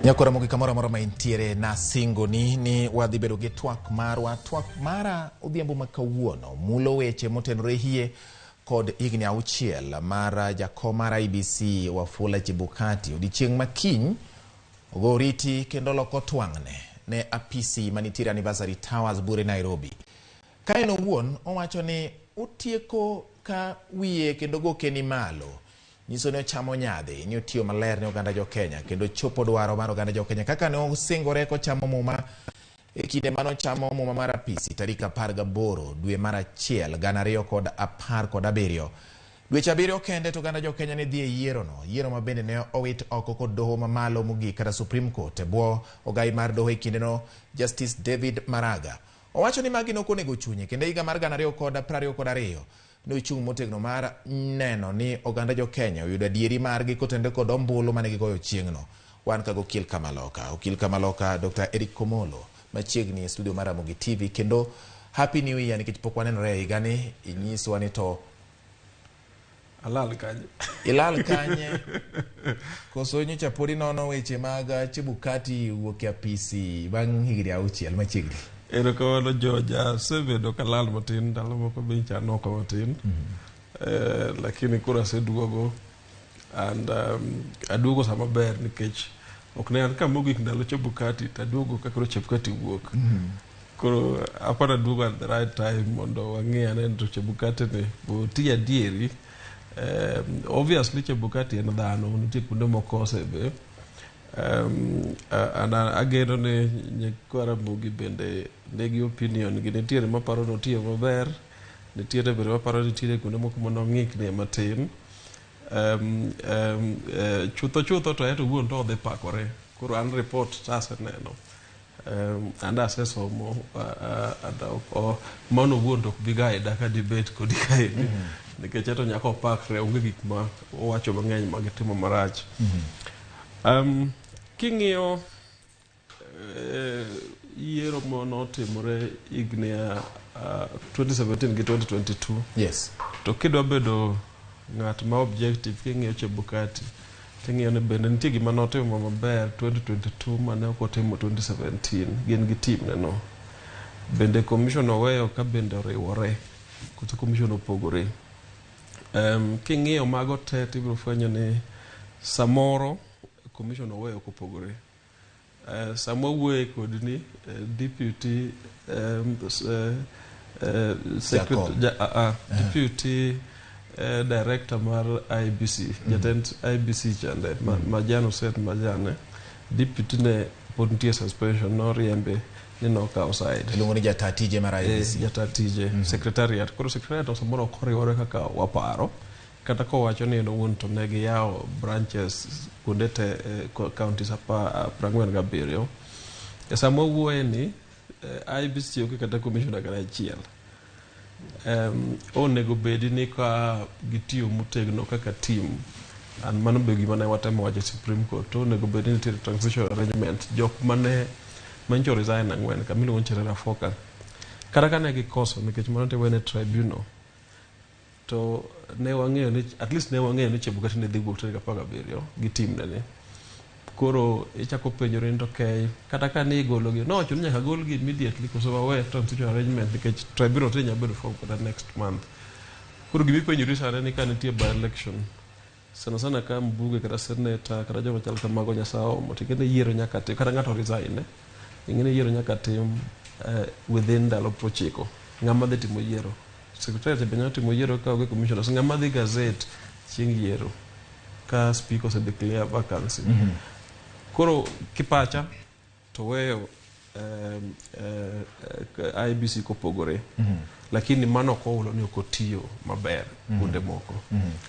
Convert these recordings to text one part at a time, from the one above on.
Nyakora mogi kamoro amora ma intiere nasingoni ni wadhi bedo gi twak marwa. Twak mara odhiambo ma kawuono mulo weche motenore hie kod higni 6 mar jakom mar IEBC Wafula Chebukati. Odiochieng' ma kiny ogo oriti kendo loko twang'ne ne apisi manitiere Anniversary Towers Bure Nairobi. Ka en owuon owacho ni otieko ka wiye kendo goke ni malo. Nyiso ni ochamo nyadhi ni otiyo maler ne oganda jo Kenya kendo chopo dwaro mar oganda jo Kenya kaka ne osingore kochamo muma e kinde mane ochamo muma mar apisi tarik 18 dwe mar 1 2017. Dweche 7 kende to oganda jo Kenya ne dhi e yiero no, yiero ma bende ne owit oko kod doho mamalo mogik kata Supreme Court e bwo ogai mar doho e kindeno Justice David Maraga. Owacho ni magi nok onego chunye kendo e higa mar 2022 ne ochung' motegno mar neno ni oganda jo Kenya oyudo adieri margi kotenore kod ombulu mane gigoyo chieng'no. Wan ka gokil Kamaloka. Okil Kamaloka Dr. Eric Komolo machiegni e studio mar Ramogi TV kendo Happy New Year nikech pok wanenore e higani, inyiswa ni to Alal kanye. Ilal kanye? Koso nyocha pod inono weche mag Chebukati wuok e apisi bang' higni 6 machiegni. Erokamano George, asebedo kalal matin ndalo moko be nyicha oko matin. Lakini koro aseduogo and aduogo sama ber nikech ok ne an ka mogik ndalo Chebukati to aduogo ka koro Chebukati wuok. Koro aparo aduogo at the right time mondo wang'i ane to Chebukati ni oti adieri. Obviously Chebukati en dhano, nitie kuonde mokose be. And ageno ni nyikwa Ramogi bende nigi opinion gi nitiere maparo ni otiyo maber, nitiere bende maparo ni nitiere kuonde moko manong'iknie matin. Chutho chutho to en owuon to odhi pakore. Koro an report to aseneno. And asesomo and mano owuon to ok bi guide ka debate kodi kaendi. Nikech eto nyaka opakre onge gik ma owacho mang'eny ma gitimo marach. King'iyo yiero manotimore higni 2017 gi 2022 to kidwa bedo ng'at ma objective king'iyo Chebukati ting'iyo ni bende nitie gima notimo maber 2022 mane ok otimo 2017 gin gi team ne no. Bende commission oweyo ka bende oriwore koso commission opogore. King'iyo mago te tibiro fwenyo ni samoro commission oweyo kopogore. Sama wuoye kodi ni deputy deputy director mar IEBC, jatend IEBC chande Majan Hussein Majane, deputy ne pod nitie suspension noriembe ni nokawo side. Iluongo ni jata tije mar IEBC. Jata tije, secretariat. Koro secretariat samoro ok oriwore kaka waparo. Kata kowacho ni en owuon to ne giyawo branches kuonde te counties 47. E sama wawuoye ni IEBC onge kata commissioner kata achiel. Onego bedi ni ka gitiyo motegno kaka team and mano be gima ne watemo wacho e Supreme Court to onego bed ni nitiere transition arrangement jok mane manyocha resign 4 ka miluongo ni Cherera Foka kata kane gikoso nikech mano tiwene tribunal to ne wang'eyo ni at least ne wang'eyo ni Chebukati ne dhi wuok tarik 17 gi team ne ni. Koro ichako penjori ni to okay, kata ka ne igologi nowacho ni nyaka golgi immediately koso wawe transition arrangement nikech tribunal to nyalo bedo form kata next month. Koro gima ipenjori sani ni ka nitie by election sana sana ka mbunge kata senator kata joma chal kamago Nyasaye oomo to ing'e ni yiero nyaka tim kata ng'ato resign ing'e ni yiero nyaka tim within ndalo 90. Ng'ama dhi timo yiero? Secretariat be nyalo timo yiero ka onge commissioners. Ng'ama dhi gazette chieng' yiero ka speaker ose declare vacancy. Koro kipacha to weyo IEBC kopogore. Lakini mano ok ohulo ni ok otiyo maber kuonde moko.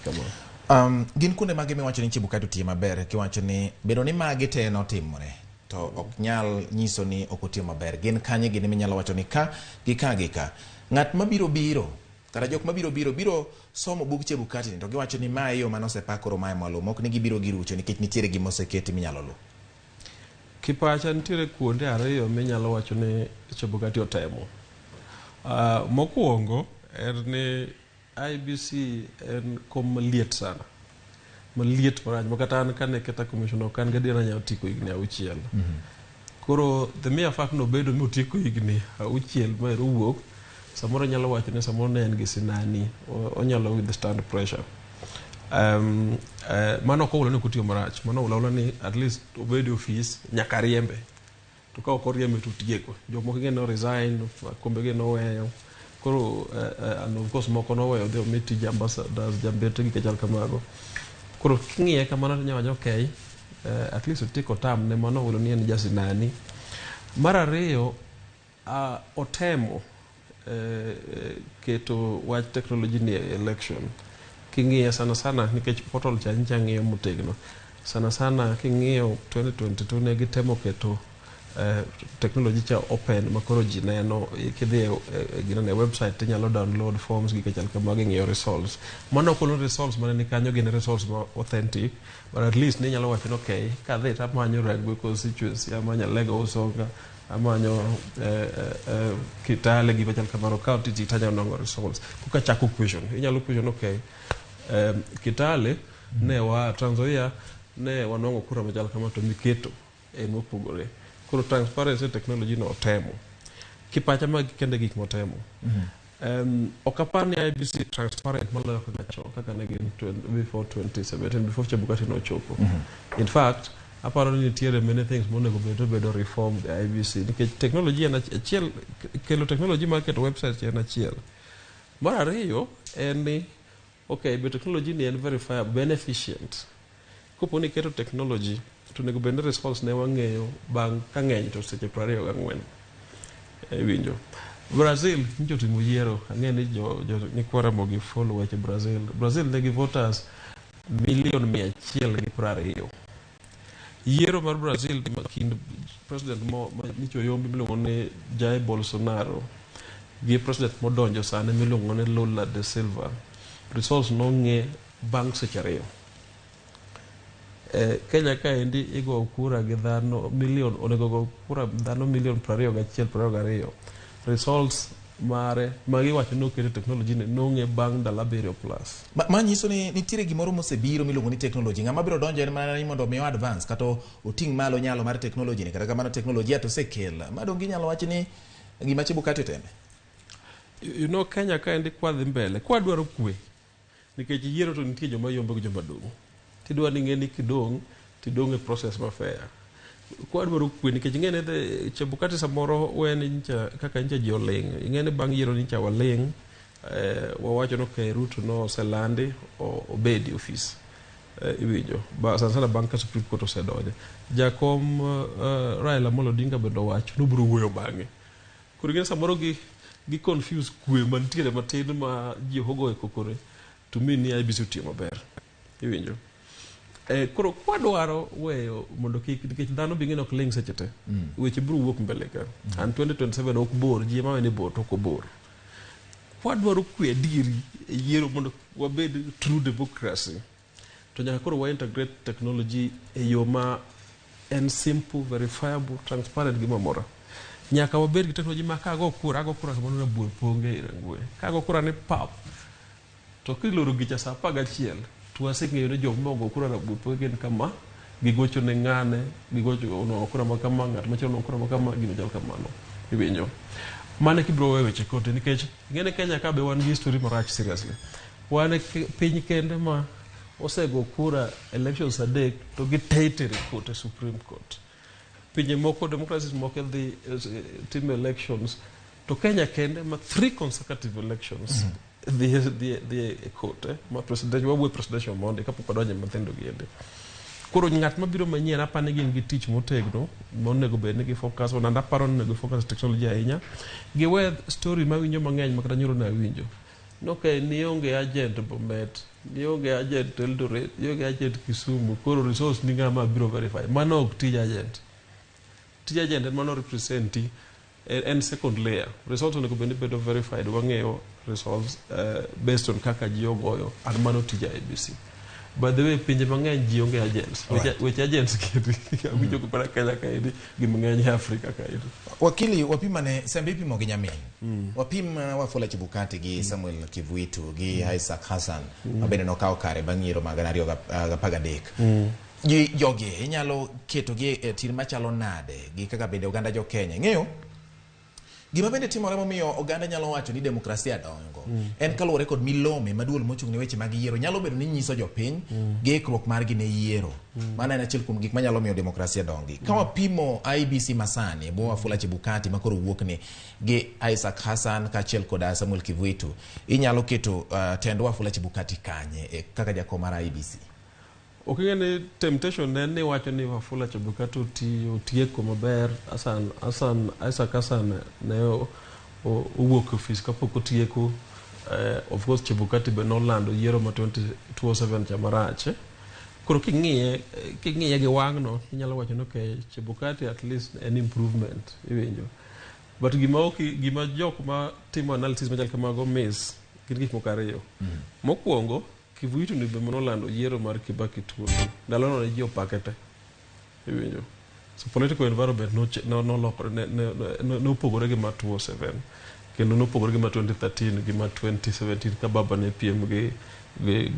Kamano. Gin kuonde mage miwacho ni Chebukati otiyo maber kiwacho ni bedo ni magi te notimore to ok nyal nyiso ni ok otiyo maber. Gin kanye gini minyalo wacho ni ka gi ka gi ka. Ng'at mabiro biro kata jok mabiro biro biro somo bug Chebukati ni to giwacho ni mae yo mane osepak koro mae mwaluwo mok ni gibiro girucho nikech nitiere gima oseketi minyalo luw. Kipacha nitiere kuonde ariyo minyalo wacho ni Chebukati otemo. Mokwongo en ni IEBC en kom maliet sana. Maliet marach ma kata an kane keta commissioner ok an gadiera anyalo tieko higni 6. Koro the mere fact nobedo ni otieko higni 6 ma ero owuok, samoro nyalo wacho ni samoro ne en gi sinani, onyalo withstand pressure. Mano ok ohulo ni ok otiyo marach, mano ohulo ahula ni at least obed e ofis nyaka riembe. To ka ok oriembe to otieko. Jomoko ing'e no resign, kombe gi noweyo. Koro and of course moko noweyo dhi omi tij ambassadors, jambete gi kachal kamago. Koro king'iye kamano to inyalo wacho okay, at least otieko term ne mano ohulo ni en jasinani. Mar ariyo, otemo keto wach technology ni e election. King'iye sana sana nikech portal cha nyicha ng'iyo motegno. Sana sana king'iyo 2022 ne gitemo keto technology cha open ma koro ji neno kidhi e ginene website tinyalo download forms gi kachal kamago ing'iyo results. Mano ok olo results mane ni kanyo gin results ma authentic but at least ninyalo wacho ni okay kadhi tamanyo Rangwe constituency amanyo Alego Usonga amanyo Kitale gima chal kamano county ji tanyalo nwang'o results. Koka chako question inyalo question okay Kitale ne wa Trans Nzoia ne wanwang'o kura machal kama to miketo en mopogore. Koro transparency technology no otemo. Kipacha magi kende gik motemo. Ok apar ni IEBC transparent moloyo kaka chon kaka ne gin before 2017 before Chebukati nochopo. In fact, aparo ni nitiere many things monego bed obedo reformed e IEBC nikech technology en achiel kelo technology mar keto website en achiel. Mar ariyo en ni okay be technology ni en verifiable be en efficient. Kopo ni iketo technology to onego bed ni results ne wang'eyo bang' ka ng'eny to seche 24. Iwinjo. Brazil nyocha otimo yiero ang'e ni jo nyikwa Ramogi follow weche Brazil. Brazil nigi voters milion 120. Yiero mar Brazil kind president mo ma nyocha oyombi miluongo ni Jair Bolsonaro gi president modonjo sani miluongo ni Lula da Silva. Results nong'e bang' seche 2. Kenya kaendi igo kura gi dhano milion onego go kura dhano milion 21 22. Results mare magiwacho ni oketo technology ni nong'e bang' ndalo 7 plus. Ma nyiso ni nitiere gimoro mosebiro miluongo ni technology. Ng'ama biro donjo en mana ni mondo omi advance kata oting' malo nyalo mar technology ni. Kata kamano teknolojia to osekel. Ma donge inyalo wach ni gima Chebukati oteme? You know Kenya kaendi kwadhi mbele kwadwaro kwe nikech yiero to nitie joma yombo gi joma dong'. Tidwa ni ing'e ni kidong' tidong' e process ma fair. Kwadwaro kwe nikech ing'e ni Chebukati samoro weni nyicha kaka nyicha ji oling'. Ing'e ni bang' yiero nyicha waling' wawacho ni okay Ruto no oselandi obedi ofis. Iwinjo ba, sana sana bang' ka Supreme Court osedonje. Jakom Raila Amolo Odinga bende owacho nobiro wuoyo bang'e. Koro ing'e samoro gi confuse kwe mantiere matin ma ji ok ogoyo kokore to mean ni IEBC otiyo maber. Iwinjo. Koro kwadwaro weyo mondo kik nikech dhano be ing'e ni ok ling' seche te. Weche biro wuok mbele ka. And 2027 ok bor, ji ema we ni bor to ok obor. Kwadwaro kwe adieri e yiero mondo wabed true democracy to nyaka koro wa integrate technology e yo ma en simple, verifiable, transparent gi mamora. Nyaka wabed gi technology ma kago kura, ago kura kamano rabuor ponge e Rangwe. Kago kura ni pap, to kiloro gicha saa 11 to waseng'eyo ni jok mogo kura rabuor ponge gin kama, gigocho ne ng'ane, gigocho onwang'o kura ma kama, ng'at machielo onwang'o kura ma kama, gima chal kamano. Iwinjo. Mano kibiro weyo weche kote nikech ing'e ni Kenya ka be wan gi history marach seriously. Wan e piny kende ma osego kura elections 3 to giteitere court e Supreme Court. Pinje moko democracies moko dhi timo elections to Kenya kende ma 3 consecutive elections dhi e court ma presidential wawuoyo presidential mondi kapok wadonjo e mathindo giende. Koro ng'at mabiro manyien apani ni gin gi tich motegno monego bed ni gi focus on and aparo ni onego focus technology ahinya. Giwe story mawinjo mang'eny makata nyoro ne awinjo. No okay, nionge agent Bomet, nionge agent Eldoret, nionge agent Kisumu, koro resource ni ng'ama biro verify. Mano ok tij agent. Tij agent en mano representi en second layer. Results onego bed ni bedo verified, wang'eyo results based on kaka ji ogoyo and mano tij IEBC. By the way, pinje mang'eny ji onge agents. Weche, weche agents kedi awinjo mana Kenya kaendi, gi mang'eny e Afrika kaendi. Wakili, wapimane sembe ipimo gi nyamin. Wapim Wafula Chebukati gi Samuel Kivuitu gi Isaac Hassan ma bende nokawo kare bang' yiero mag 2013. Jogi inyalo ketogi e tir machalo nade gi kaka bende oganda jo Kenya ing'eyo gima bende timore momiyo oganda nyalo wacho ni demokrasia dongo en kaluwore kod milome ma duol mochung' ne weche mag yiero nyalo bedo ni nyiso jopiny gi ikruok margi ne yiero. Mano en achiel kuom gik manyalo miyo demokrasia dongi. Ka wapimo IEBC masani e bwo Wafula Chebukati ma koro wuok ni gi Isaac Hassan kaachiel kod Samuel Kivuitu, inyalo keto tend Wafula Chebukati kanye kaka jakom mar IEBC? Ok ing'e ni temptation ne ni wacho ni Wafula Chebukati otiyo otieko maber. Isaac Hassan ne owuok e ofis kapok otieko. Of course Chebukati be nolando yiero ma 2007 cha marach. Koro king'iye gi wang'no inyalo wacho ni okay, Chebukati at least en improvement, iwinjo. But gima ok gima jok ma timo analysis machal kamago miss gin gik moko ariyo. Mokwongo, Kivuitu ni be manolando yiero mar Kibaki 202. Ndalono ne ji opake te. Iwinjo. So political environment nolokore ne opogore gi ma 2007 kendo nopogore gi ma 2013 gi ma 2017 ka baba ne piem gi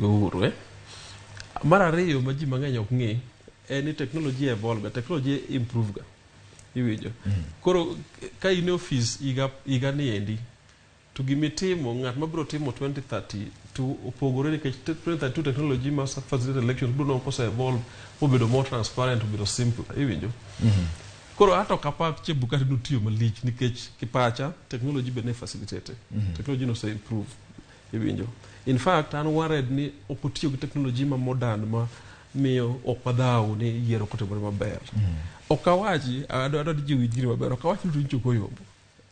Uhuru. Mar ariyo ma ji mang'eny ok ng'e en ni technology evolve ga, technology improve ga. Iwinjo. Koro ka in e ofis higa ni endi to gimitimo ng'at mabiro timo 2032 opogore nikech 2032 technology ma facilitate elections biro nwang'o kose evolve mobedo more transparent, obedo simple, iwinjo. Koro ato ok apar Chebukati notiyo malich nikech kipacha technology be ne facilitate. Technology nose improve, iwinjo. In fact an worried ni ok otiyo gi technology ma modern ma miyo ok wadhaw ni yiero ok otimore maber. Ok awachi, adwa ni ji owinj gini maber, ok awach ni Ruto ok oyombo.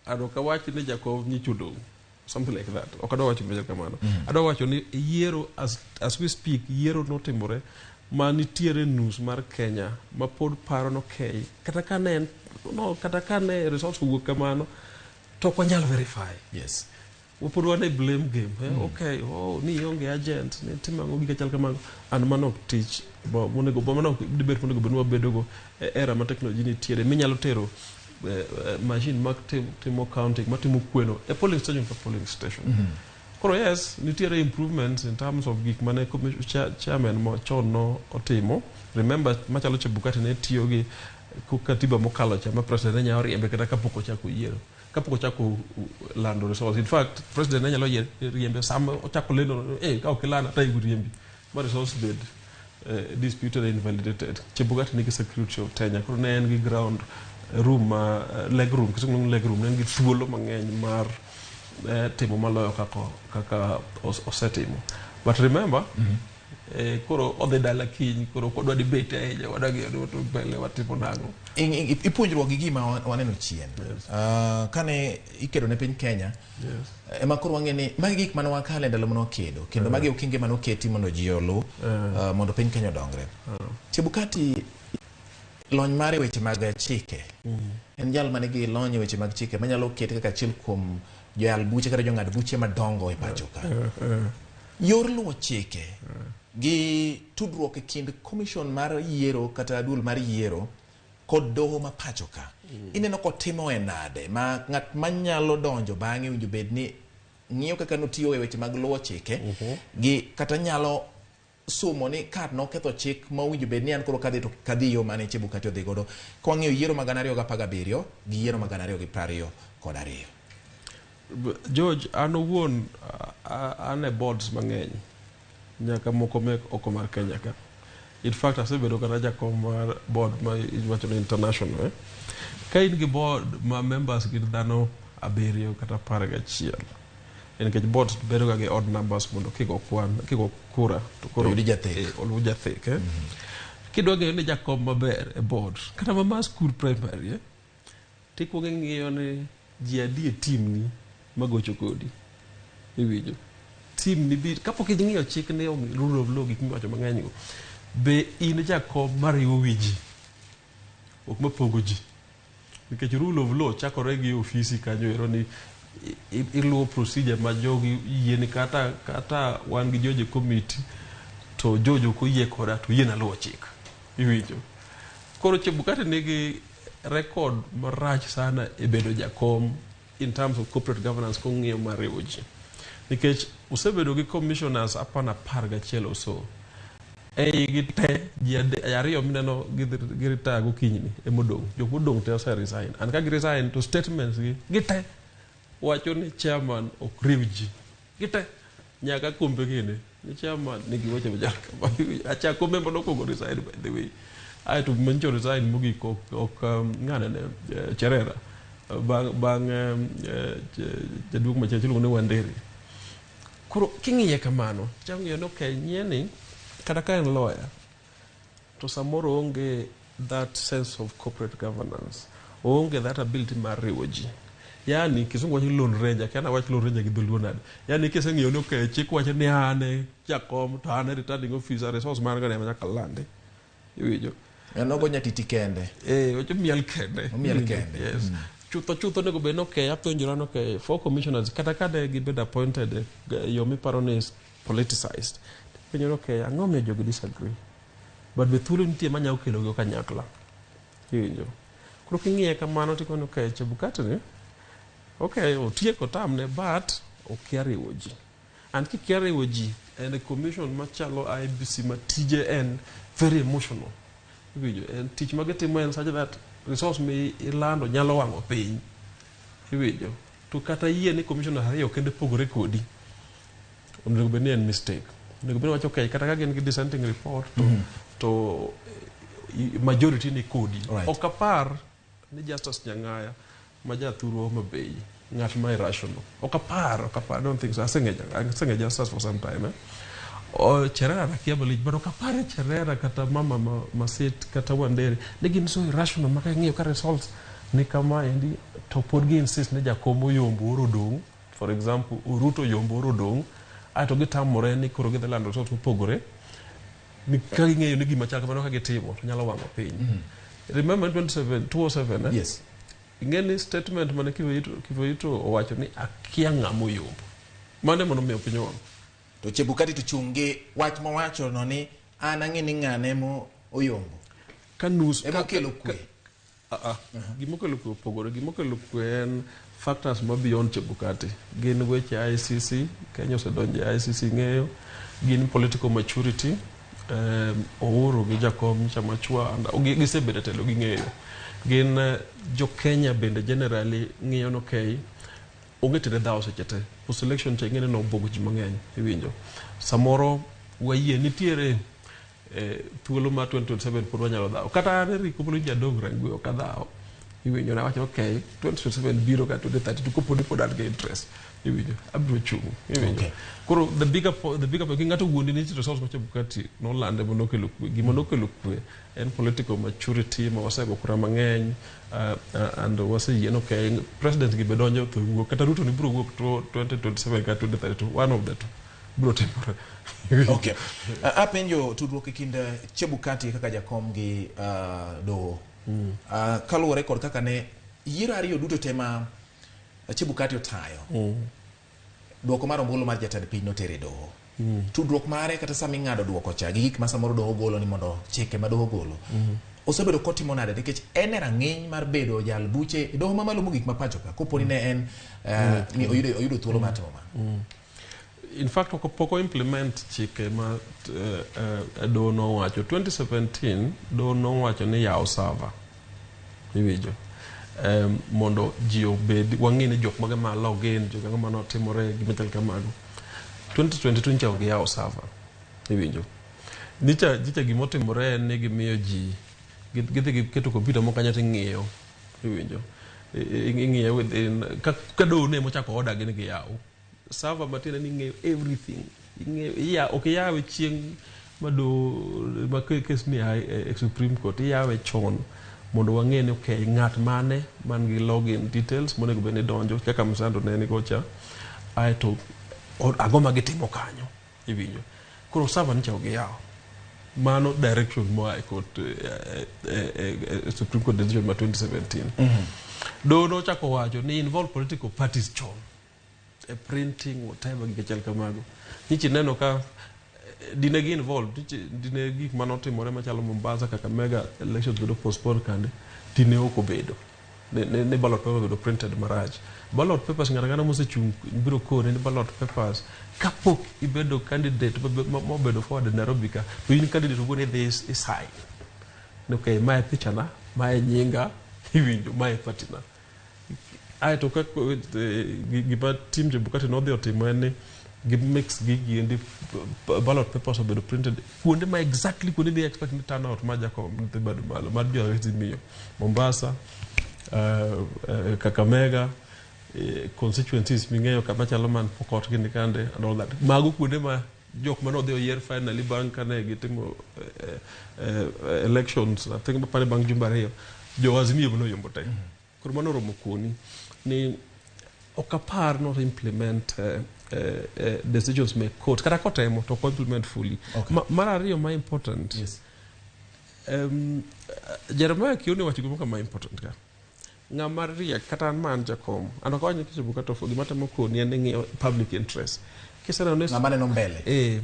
And ok awach ni Jakom nyicho odong', something like that. Ok adwa wacho gima kamano. Adwa wacho ni yiero as we speak, yiero notimore ma nitiere nus mar Kenya ma pod paro no okay, kata ka ne no, kata ka ne results owuok kamano to ok wanyal verify. Pod wan e blame game. Okay, oh, ni ionge agent, ni timo ang'o, gik machal kamago. And mano ok tich monego mano ok debate monego bed ni wabedogo e era ma technology nitiere minyalo tero machine mag timo counting matimo kweno e polling station ka polling station. Koro yes, nitiere improvements in terms of gik mane chairman machon no otimo. Remember machalo Chebukati ne tiyo gi katiba mokalo cha ma president ne nyalo riembe kata kapok ochako yiero, kapok ochako lando results. In fact, president ne nyalo riembe sama ochako lendo, ka ok ilanda to igo riembi ma results bed disputed and invalidated. Chebukati nigi security of tenure, koro ne en gi ground room ma leg room, kisungu luongo ni leg room, ne en gi thuolo mang'eny mar timo maloyo kaka osetimo. But remember, koro odhi dala kiny, koro ok wadwa debate ahinya, wadwa ng'iyo ni to mbele watimo nang'o. Ipuonjruok gi gima waneno chien. Kane ikedo ne piny Kenya, ema koro wang'e ni magi gik mane wakale ndalo mane wakedo, kendo magi okenge mane oketi mondo ji oluw, mondo piny Kenya odongre. Chebukati lony mare e weche mag chike, en jal manigi lony e weche mag chike manyalo ket kaka achiel kuom joyal buche kata jong'ad buche madongo e pacho ka. Yor luwo chike gi tudruok e kind commission mar yiero kata duol mar yiero kod doho ma pacho ka. Ineno kotimo e nade ma ng'at manyalo donjo bang'e winjo bed ni ng'iyo kaka notiyo e weche mag luwo chike gi kata nyalo sumo ni ka noketho chik ma owinjo bed ni an koro kadhi to kadhi yo mane Chebukati odhi godo ka wang'iyo yiero mag 2017 gi yiero mag 2022. George, an owuon an e boards mang'eny nyaka moko mek oko mar Kenya ka. In fact, asebedo kata jakom mar board ma iwacho ni international. Ka in gi board ma members gin dhano 7 kata 11, nikech boards bedo ga gi odd numbers mondo kigo kwan, kigo kura to koro oyud jathek. Oluw jathek. Kidwa ng'eyo ni jakom maber e board kata ma school primary, tikuongo ing'iyo ni ji adi e team ni magocho kodi, iwinjo. Team ni bi kapok ing'iyo chik ni rule of law, gik miwacho mang'eny go, be in jakom mariwo wi ji, ok mapogo ji, nikech rule of law chakore gi ofisi kanyo ero ni iluwo procedure ma jogi yieni, kata wan gi joje committee To George ok oyie koda to oyie naluwo chik. Iwinjo? Koro Chebukati nigi record marach sana e bedo jakom in terms of corporate governance kong'iyo mar riwo ji. Nikech osebedo gi commissioners apana 11 or so. Ei gi te ji ariyo mineno gi retire gokinyi emodong'. Jok modong' te ose resign. And ka gi resign to statements gi te wacho ni chairman ok riw ji. Gite nyaka kombe gini ni chairman nigi weche machal kama. Acha kombe manokwongo resign, by the way. Aeto manyicho resign mogik ok ng'ane ne Cherera bang' jaduong' machielo iluongo ni Wanderi. Koro king'iye kamano, chako ng'iyo ni okay, nyieni kata ka en lawyer to samoro onge that sense of corporate governance, oonge that ability mar riwo ji. Yani kisungu wacho ni lone ranger, kia nawach lone ranger gi dholuo nade. Yani kiseng'iyo ni okay, chik wacho ni an e jakom to an e returning officer, resource mar go ema nyaka landi. Iwinjo? En ogo nyatiti kende. Eh, wacho miel kende. Omiel kende. Yes. Chutho chutho onego bed ni okay, apenjora ni okay, four commissioners kata ka ne gibedo appointed e yo miparo ni is politicized. Penjo ni okay, ang'o miyo jogi disagree? But be thuolo nitie manyalo kelo gi kanyakla. Iwinjo? Koro king'iye kamano tikono okay, Chebukati ni okay, otieko tamne but okia riwo ji. And kikia riwo ji en commission machalo IEBC ma tije en very emotional. Iwinjo? En tich ma gitimo en such that resource mi ilando nyalo wang'o piny. Iwinjo? To kata yie ni commissioner ariyo kende pogore kodi, onego bed ni en mistake. Onego bed ni wacho okay, kata ka gin gi dissenting report to majority ni kodi. Ok apar ni Justus Nyang'aya ma jathurwa Homa Bay ng'at ma irrational. Ok apar, ok apar, I don't think so. Aseng'e Justus for some time. Eh? O, Cherera nakia malich, but ok apar ni Cherera kata mama ma, Masit kata Wandere ne gin so irrational ma ka ing'iyo ka results ni kama endi to pod gi insist ni jakom oyombo oro dong', for example Ruto oyombo oro dong', aeto gitamore ni koro gidhi lando results mopogore ni ka ging'eyo ni gima chal kamano ka gitimo to nyalo wang'o piny. Remember in 27, 207 eh? Yes. Ing'e ni statement mane Kivuitu owacho ni akia ng'ama oyombo. Mano ema nomiyo piny owang'. To Chebukati to chung' gi wach mowacho no ni an ang'e ni ng'ane mo oyombo. Ka nus Ema okelo kwe. Ah, ah. Gimokelo kwe opogore. Gimokelo kwe en factors ma beyond Chebukati. Gin weche ICC, Kenya osedonjo e ICC ng'eyo. Gin political maturity. Uhuru gi Jakom chama chwa gisebedo e telo ging'eyo. Gin jo Kenya bende generally ng'iyo ni okay, onge tiende dhawo seche te. Post election cha ing'e ni nobuogo ji mang'eny, iwinjo. Samoro wayie nitiere thuolo mar 2027 pod wanyalo dhawo. Kata an Eric Opollo jadong' Rangwe ok adhawo. Iwinjo na wacho okay, 2027 biro ka 2032 kopo ni pod an gi interest. Iwinjo, abiro chung'. Iwinjo. Koro the bigger point, ng'ato wuondi ni results ma Chebukati nolande mondo okelo kwe. Gima nokelo kwe en political maturity ma wasego kura mang'eny and waseyie ni okay, president gi be donjo to wuok kata Ruto ni biro wuok to 2027 kata 2032 one of the two biro timore. Okay. Apenjo tudruok e kind Chebukati kaka jakom gi doho. Kaluwore kod kaka ne yiero ariyo duto te ma Chebukati otayo. Duoko mar ombulu mar jatend piny notere e doho. Tudruok mare kata sama ing'ado duoko cha gi gik ma samoro doho golo ni mondo chike ma doho golo. Osebedo kotimo nade nikech en e rang'iny mar bedo jal buche e doho mamalo mogik ma pacho ka kopo ni ne en ni oyudo thuolo mar timo mano. In fact, ok pok o implement chike ma doho nowacho. 2017 doho nowacho ni yaw server. Iwinjo? Mondo ji obed wang'e ni jok mage ma log in, jok ang'o manotimore, gima chal kamago. 2022 nyicha ok giyawo server. Iwinjo? Nyicha gimotimore en ni gimiyo ji gidhi giketo kompyuta moko kanyo ting'iyo. Iwinjo? Ing'iyo within ka doho ne emochako order gi ni giyaw. Server matiende ni ing'eyo everything. Ing'eyo iya ok iyawe chieng' ma do ma kes ni e Supreme Court iyawe chon mondo wang'e ni okay ng'at mane man gi login details monego bed ni donjo kaka Msando ne nigo cha aeto ang'o ma gitimo kanyo iwinjo koro server ni cha ok giyawo mano direction moa e court e Supreme Court decision ma 2017. Doho nochako wacho ni involve political parties chon e printing whatever gik machal kamago nyichi neno ka Dine gi involved, dine gik manotimore machalo Mombasa, Kakamega, elections bedo postponed kande, dine ok obedo. Ne ballot paper obedo printed marach. Ballot papers, ng'ato ang'ata mosechung' biro kone ni ballot papers, kapok ibedo candidate mobedo forward e Nairobi ka, to in candidate owuon idhi isign. Ni okay, mae picha na, mae nyinga, iwinjo, mae party na. Aeto ka gima team Chebukati nodhi otimo en ni gi mix gigi endi, ballot papers obedo printed kuonde ma exactly kuonde mi expect ni turnout mar Jakom dhi bedo malo mar jo Azimio, Mombasa, Kakamega, constituencies ming'eyo kama chalo man Pokot gini kande and all that. Mago kuonde ma jok mane odhi oyier finally bang' kane gitimo elections, I think mapare bang' jumbe 2, jo Azimio noyombo te. Koro mano oromo koni ni ok apar not implement decisions mek court, kata kotemo to ok implement fully. Mar ariyo ma important, Jeremiah Kioni owacho gimoro kama important ka. Ng'ama riek kata an ma an jakom, an ok awach ni Chebukati ofo, gima temo koni en ni ng'iyo public interest. Kiseneno ni Ng'ama neno mbele.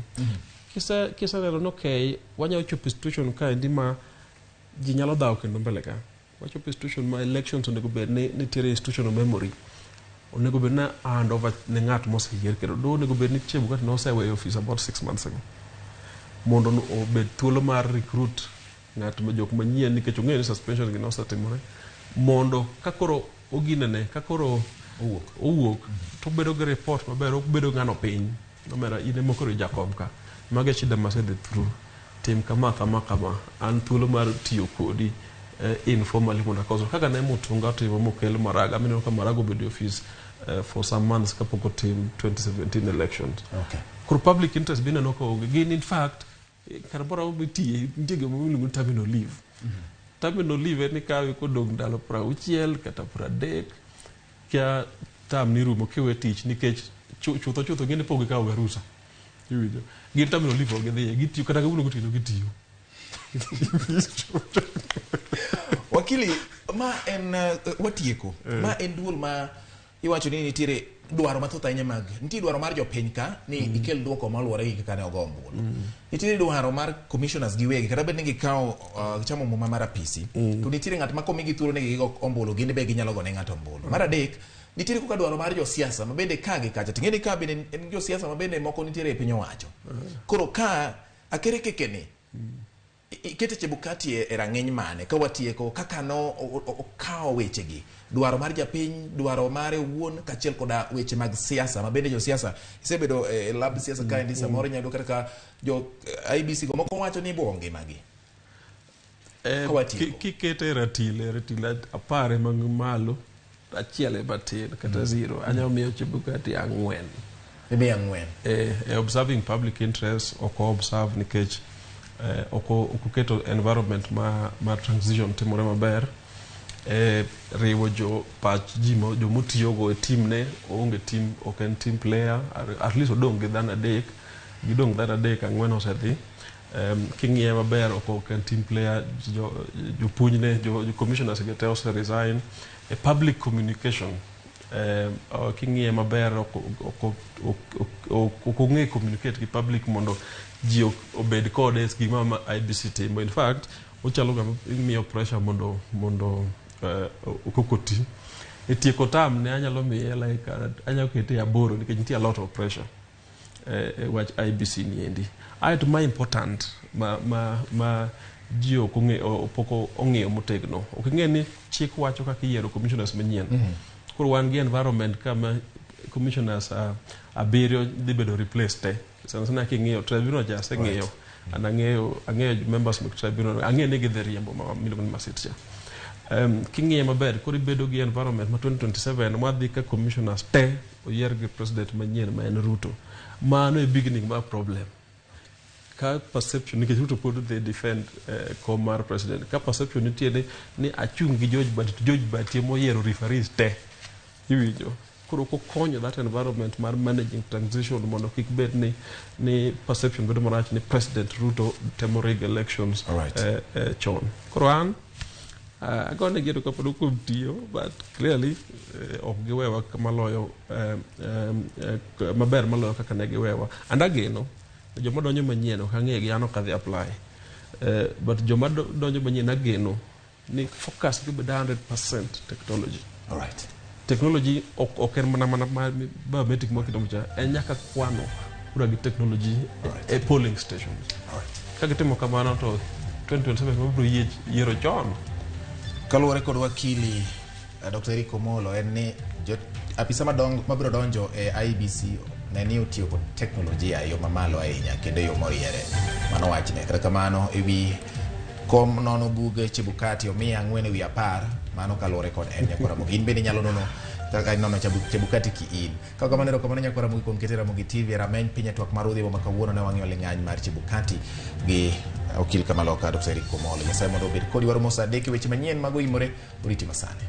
Kiseneno ni okay, wanyalo chopo e situation kaendi ma ji nyalo dhawo kendo mbele ka. Wachopo e situation ma elections onego bed ni nitiere institutional memory. Onego bed ni hand over ne ng'at moseyier kendo do onego bed ni Chebukati noseweyo office about 6 months ago. Mondo obed thuolo mar recruit ng'at ma jok manyien, nikech ong'eyo ni suspension gi nosetimore, mondo ka koro oginene ka koro owuok, owuok to obedo gi report maber, obedo ng'ano piny omera in ema koro ijakom ka, mago e shida masedhi through, tim kama kama kama, an thuolo mar tiyo kodi informally mondo akos kaka ne Mutunga otimo mokel Maraga mineno ka Maraga obedo e office for some months kapok otim 2017 elections. Koro public interest be ineno ka onge gin. In fact, kar moro amora mitiye nitie gima iluongo ni terminal leave. Terminal leave en ikawe kodong' ndalo 60 kata 30 ka term ni rumo, kiwe tich, nikech chutho chutho gin pok gikawo ga rusa, iwinjo, gin terminal leave ok gidhiye, gitiyo kata kawuono gotieno gitiyo. Wakili, ma en watieko. Ma en duol ma iwacho ni nitiere dwaro mathoth ahinya mag nitie dwaro mar jopiny ka ni ikel duoko maluwore gi kaka ne ogo ombulu. Nitiere dwaro mar commissioners giwegi, kata bed ni gikawo gichamo muma mar apisi, to nitiere ng'at ma komigi thuolo ni gigo ombulu, gin be ginyalo gone ng'ato ombulu. Mar adek, nitiere koka dwaro mar josiasa ma bende ka gi kacha ting'e ni ka bende en josiasa ma bende moko nitiere e piny owacho. Koro ka akere kekeni ikete Chebukati e rang'iny mane ka watieko kaka no okawo wechegi, dwaro mar japiny, dwaro mare owuon, kaachiel koda weche mag siasa ma bende josiasa isebedo e lab siasa kaendi, samoro inyalo yudo kata ka jo IEBC go moko wacho ni ibuogo ngimagi. Ka watieko. Kikete e ratil 10 ema malo, achiel ema tin kata zero, anyalo miyo Chebukati 4. Imiyo 4. E observing public interest ok o observe nikech ok oketo environment ma transition timore maber. Riwo jo pach ji jomotiyogo e team ne oonge team, ok en team player. At least odong' gi dhano adek, gidong' dhano adek, 4 osedhi. King'iye maber, ok en team player. Jopuonjne, jo commissioners gi te ose resign. E public communication, king'iye maber, ok ong'e communicate gi public mondo ji obed kode e gima ma IEBC timo. In fact, ochalo ng'ama imiyo pressure mondo okoko ti e tieko term ne. Anyalo miye like anyalo kete 8 nikech nitie a lot of pressure e wach IEBC ni endi. Aeto ma important ma ji ok ong'e, pok ong'iyo motegno, ok ing'e ni chik wacho kaka iyiero commissioners manyien. Koro wan gi environment kama commissioners abiriyo dhi bedo replaced te. Sana sana king'iyo tribunal cha, aseng'iyo an ang'eyo members mag tribunal, ang'eyo ni gidhi riembo ma miluongo ni Masit cha. King'iye maber, koro ibedo gi environment ma 2027 wadhi ka commissioners te oyier gi president manyien ma en Ruto. Mano e beginning mar problem ka perception, nikech Ruto pod dhi defend kom mar president, ka perception nitie ni achung' gi George Bati, to George Bati ema oyiero referees te, iwinjo. Koro kokonyo that environment mar managing transition mondo kik bed ni perception bedo marach ni President Ruto temo rig elections chon. Koro an agone gi erokamano kuom tiyo, but clearly ok giwewa maloyo maber maloyo kaka ne giwewa, and ageno Joma donjo manyien ok ang'e gi, an ok adhi apply. But joma donjo manyien ageno ni focus gi obed 100% technology. Technology ok en mana biometric mwaketo cha, en nyaka kwano kura gi technology e polling stations. Ka gitimo kamano to 2027 wabiro yiero chon. Kaluwore kod wakili Dr. Eric Omolo, en ni apisa madongo mabiro donjo e IEBC ne ni otiyo kod teknolojia e yo mamalo ahinya kendo e yo moriere. Mano wachne. Kata kamano, ewi kom nono bug Chebukati omiye 4 ewi 10. Mano kaluwore kod en nyakwar Ramogi. In bende inyalo nono kaka inono Chebukati ki in. Kaka kamano, erokamano nyakwar Ramogi kuom kete Ramogi TV e rameny piny e twak mar odhiambo ma kawuono. Ne wang'iyo ling'any mar Chebukati gi okil kamaloka Dr. Eric Omolo. Nyasaye mondo obed kodi. Waromo saa 3 e weche manyien mago imore oriti masani.